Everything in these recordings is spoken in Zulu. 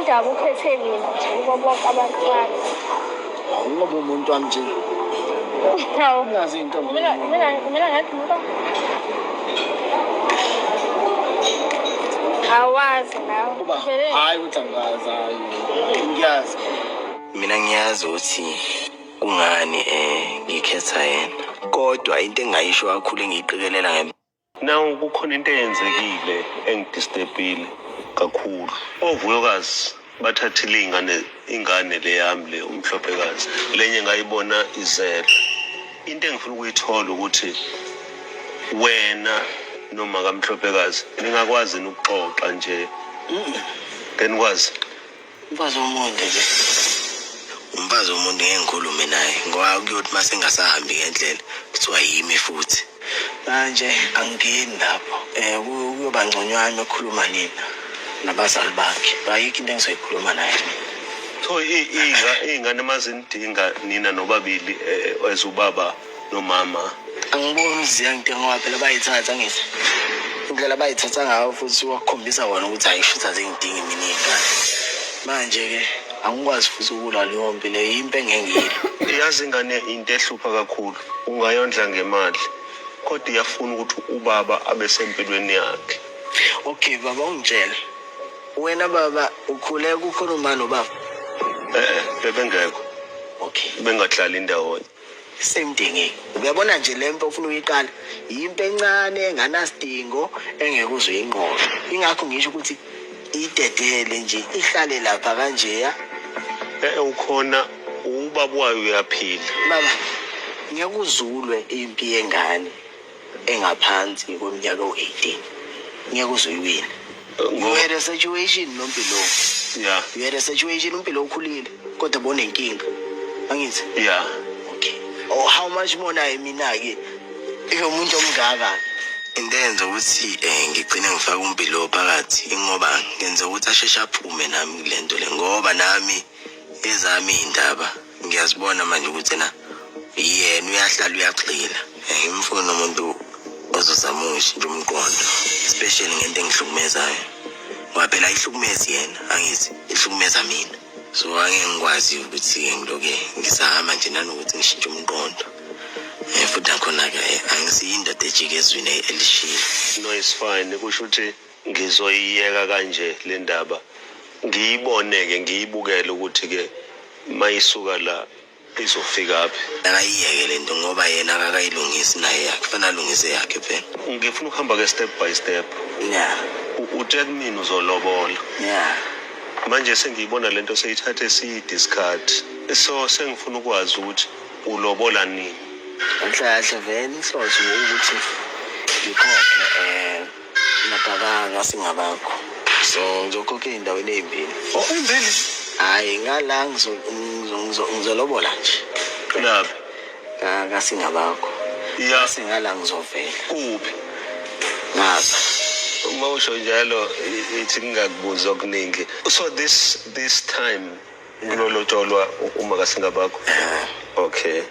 Indaba ukhethe mina nje kubo bonke abantu bakho. Ngoba umuntu wami nje. Hawu. Ungazi intombi. Mina ngathi umuntu awazi nawe. Kuba Vele hayi ukuthi angazi hayi. Ngiyazi. Mina ngiyazi ukuthi kungani ngikhetha yena. Kodwa into engingayisho kakhulu engiyiqikelela ngempela. Now kukhona into eyenzekile engidisturbile kakhulu. Ovuyokazi bathathile ingane ingane le yami le umhlophekazi. Lenye ngayibona izele. Into engifuna ukuyithola ukuthi wena noma kamhlophekazi ningakwazi yini ukuxoxa nje. Ngeke nikwazi. Umfazi womuntu nje. Umfazi womuntu ngeke ngikhulume naye ngoba kuyothi uma sengasahambi ngendlela kuthiwa yimi futhi. Manje angingeni lapho. Kuyoba ngconywana ukukhuluma nina nabazali bakhe. Ayikho into engizoyikhuluma naye mina. So iy'ngane uma zinidinga nina nobabili as ubaba nomama. Angiboni ukuthi ziyangidinga ngoba phela bayithatha ngithi. Indlela abayithatha ngayo futhi wakukhombisa wona ukuthi hayi shuthi azingidingi mina iy'ngane. Manje-ke angikwazi futhi ukulwa leyo mpi leyo, yimpi engeke ngiyilwe. Yazi ingane into ehlupha kakhulu, ungayondla ngemali kodwa iyafuna ukuthi ubaba abe sempilweni yakhe. Okay baba, ungitshele. Wena baba ukhule kukhona uma nobaba? Bebengekho. Okay. Bengahlali ndawonye. Same thing. Uyabona nje le mpi ofuna ukuyiqala, yimpi encane enganasidingo engeke uze uyinqobe. Ingakho ngisho ukuthi idedele nje ihlale lapha kanjeya. Ukhona ubaba wayo uyaphila. Baba, ngeke uzulwe impi yengane engaphansi kweminyaka ewu-18. Ngeke uze uyiwine. You had a situation noMpilo. Yeah. You had a situation uMpilo ukhulile kodwa bonenkinga. Angithi? Yeah. Okay. Oh, how much more naye mina ke? Umuntu omngaka. Into eyenza ukuthi ngigcine ngifake uMpilo phakathi ingoba ngenza ukuthi asheshe aphume nami kule nto le, ngoba nami ezami iy'ndaba ngiyazibona manje ukuthi na yena uyahlala uyagxila. Ngimfuna umuntu ozozama ungishintsha umqondo, especially ngento engihlukumezayo, ngoba phela ayihlukumezi yena, angithi ihlukumeza mina. So angeke ngikwazi ukuthi-ke ngiloke ngizama nje nanokuthi ngishintshe umqondo. Futhi nakhona-ke angisiyo indoda ejika ezwini elishile. No, it's fine. Kusho ukuthi ngizoyiyeka kanje le ndaba, ngiyibone-ke ngiyibukele ukuthi-ke mayisuka la izofika phi. Akayiyeke le nto ngoba yena akakayilungisi naye yakhe, kufanele alungise yakhe phela. Ngifuna ukuhamba-ke step by step. Yeah. Uthe kumina uzolobola. Yeah. Manje sengiyibona lento seyithathe eside isikhathi, so sengifuna ukwazi ukuthi ulobola nini. Kahle kahle vele inhloso ukuthi ngikhokhe lapha kasingabakho. So ngizokhokha ey'ndaweni ey'mbili. Oh, ey'mbili? Hhayi, ngala ngizolobola nje. Laphi? Kasingabakho. Yeah. Singala ngizovela. Kuphi? Ngapha. Uma usho njalo ithi ngingakubuzi okuningi. So this time kulolotsholwa uma kasingabakho. Okay.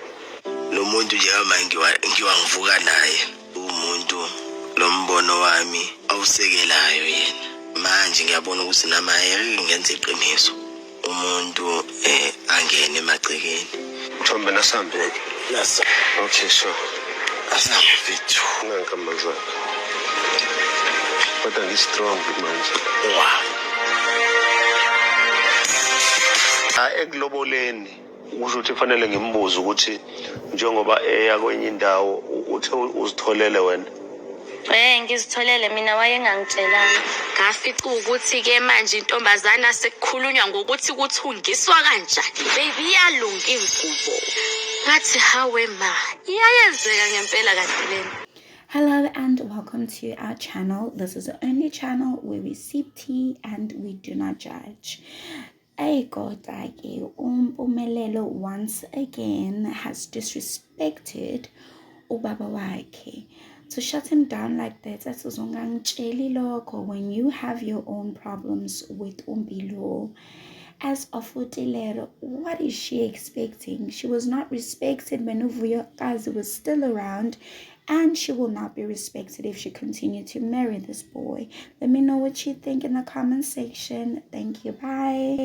Lo muntu nje uma ngiwa ngivuka naye, umuntu lo mbono wami awusekelayo yena. Manje ngiyabona ukuthi nami ayeke ngenze iqiniso. Umuntu angene emagcekeni. Mthombe nasambe. Yes. Okay, sure. Asambe mfethu. Nanka amazwi akho. Kodwa ngi-strong manje. Wow. Ekuloboleni kusho ukuthi kufanele ngimbuze ukuthi njengoba eya kwenye indawo uthe uzitholele wena. Ngizitholele mina, wayengangitshelanga. Ngafica ukuthi-ke manje intombazana sekukhulunywa ngokuthi kuthungiswa kanjani. Baby, iyalunga ingubo. Ngathi hawe ma, iyayenzeka ngempela kanti lena. Hello and welcome to our channel. This is the only channel where we sip tea and we do not judge. Ey kodwa ke uMpumelelo once again has disrespected ubaba wakhe. To shut him down like that, athi uzongangitsheli lokho when you have your own problems with uMpilo. As of Utilero, what is she expecting? She was not respected when uVuyokazi was still around, and she will not be respected if she continue to marry this boy. Let me know what you think in the comment section. Thank you. Bye.